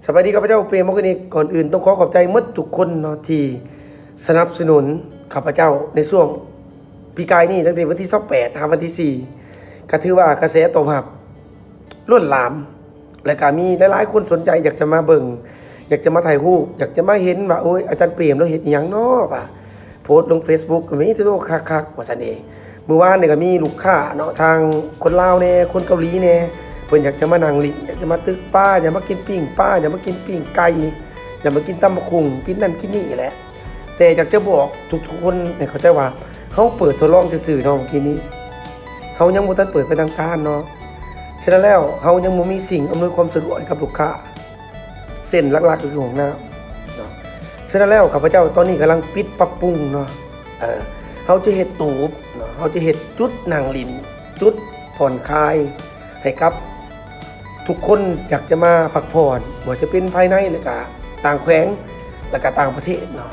ສະບາຍດີ ຂ້າພະເຈົ້າເປມ ມອກກະນິກ. ກ່ອນອື່ນຕ້ອງຂໍຂອບໃຈໝົດທຸກຄົນເນາະ ທີ່ສະໜັບສະໜູນຂ້າພະເຈົ້າໃນຊ່ວງປີກາຍນີ້ ຕັ້ງແຕ່ວັນທີຊາວແປດຫາວັນທີສີ່ ກໍຖືວ່າກະແສຕອບຮັບລ້ນຫຼາມ ແລະກະມີຫຼາຍໆຄົນສົນໃຈຢາກຈະມາເບິ່ງ ຢາກຈະມາຖ່າຍຮູບ ຢາກຈະມາເຫັນວ່າ ໂອ້ຍ ອາຈານເປມລາວເຮັດອີ່ຫຍັງເນາະ ວ່າໂພສລົງເຟສບຸກ ກໍມີແຕ່ໂຕຄັກໆ ວ່າຊັ້ນເດ. ມື້ວານນີ້ກໍມີລູກຄ້າເນາະ ທາງຄົນລາວແດ່ ຄົນເກົາຫຼີແດ່ ເພິ່ນຢາກຈະມານັ່ງຫຼິ້ນ ຢາກຈະມາຕຶກປາ ຢາກມາກິນປີ້ງປາ ຢາກມາກິນປີ້ງໄກ່ ຢາກມາກິນຕຳບັກຫຸ່ງ ກິນນັ້ນກິນນີ້ແຫຼະ. ແຕ່ຢາກຈະບອກທຸກໆຄົນໃຫ້ເຂົ້າໃຈວ່າ ເຮົາເປີດທົດລອງຊື່ໆເນາະ ມື້ກີ້ນີ້ ເຮົາຍັງບໍ່ທັນເປີດເປັນທາງການເນາະ. ສະນັ້ນແລ້ວ ເຮົາຍັງບໍ່ມີສິ່ງອຳນວຍຄວາມສະດວກໃຫ້ກັບລູກຄ້າ ເຊັ່ນຫຼັກໆກໍຄືຫ້ອງນ້ຳເນາະ. ສະນັ້ນແລ້ວ ຂ້າພະເຈົ້າຕອນນີ້ກຳລັງປິດປັບປຸງເນາະ ເອີ ເຮົາຈະເຮັດຕູບເນາະ ເຮົາຈະເຮັດຈຸດນັ່ງຫຼິ້ນ ຈຸດຜ່ອນຄາຍໃຫ້ກັບທຸກຄົນ ຢາກຈະມາພັກຜ່ອນ ບໍ່ວ່າຈະເປັນພາຍໃນ ແລະກະຕ່າງແຂວງ ແລະກະຕ່າງປະເທດເນາະ.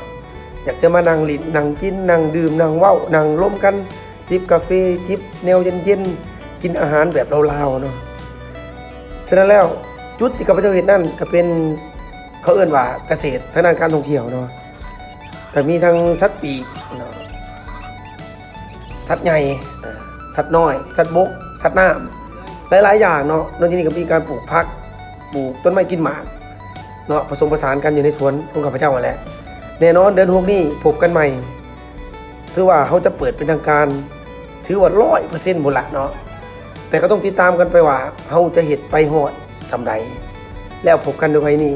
ຢາກຈະມານັ່ງຫຼິ້ນ ນັ່ງກິນ ນັ່ງດື່ມ ນັ່ງເວົ້າ ນັ່ງລົມກັນ ຈິບກາເຟ ຈິບແນວເຢັນໆ ກິນອາຫານແບບລາວໆເນາະ. ສະນັ້ນແລ້ວ ຈຸດທີ່ຂ້າພະເຈົ້າເຮັດນັ້ນ ກະເປັນ ເຂົາເອີ້ນວ່າກະເສດທາງດ້ານການທ່ອງທ່ຽວເນາະ ກະມີທັງສັດປີກເນາະ ສັດໃຫຍ່ ເອີ ສັດນ້ອຍ ສັດບົກ ສັດນ້ຳ ຫຼາຍໆຢ່າງເນາະ. ນອກຈາກນີ້ກໍມີການປູກຜັກ ປູກຕົ້ນໄມ້ກິນໝາກເນາະ ປະສົມປະສານກັນຢູ່ໃນສວນຂອງຂ້າພະເຈົ້າຫັ້ນແຫຼະ. ແນ່ນອນເດືອນຫົກນີ້ພົບກັນໃໝ່ ຖືວ່າເຮົາຈະເປີດເປັນທາງການ ຖືວ່າຮ້ອຍເປີເຊັນພຸ້ນລະເນາະ ແຕ່ກໍຕ້ອງຕິດຕາມກັນໄປວ່າ ເຮົາຈະເຮັດໄປຮອດສ່ຳໃດ ແລ້ວພົບກັນໃນໄວໆນີ້.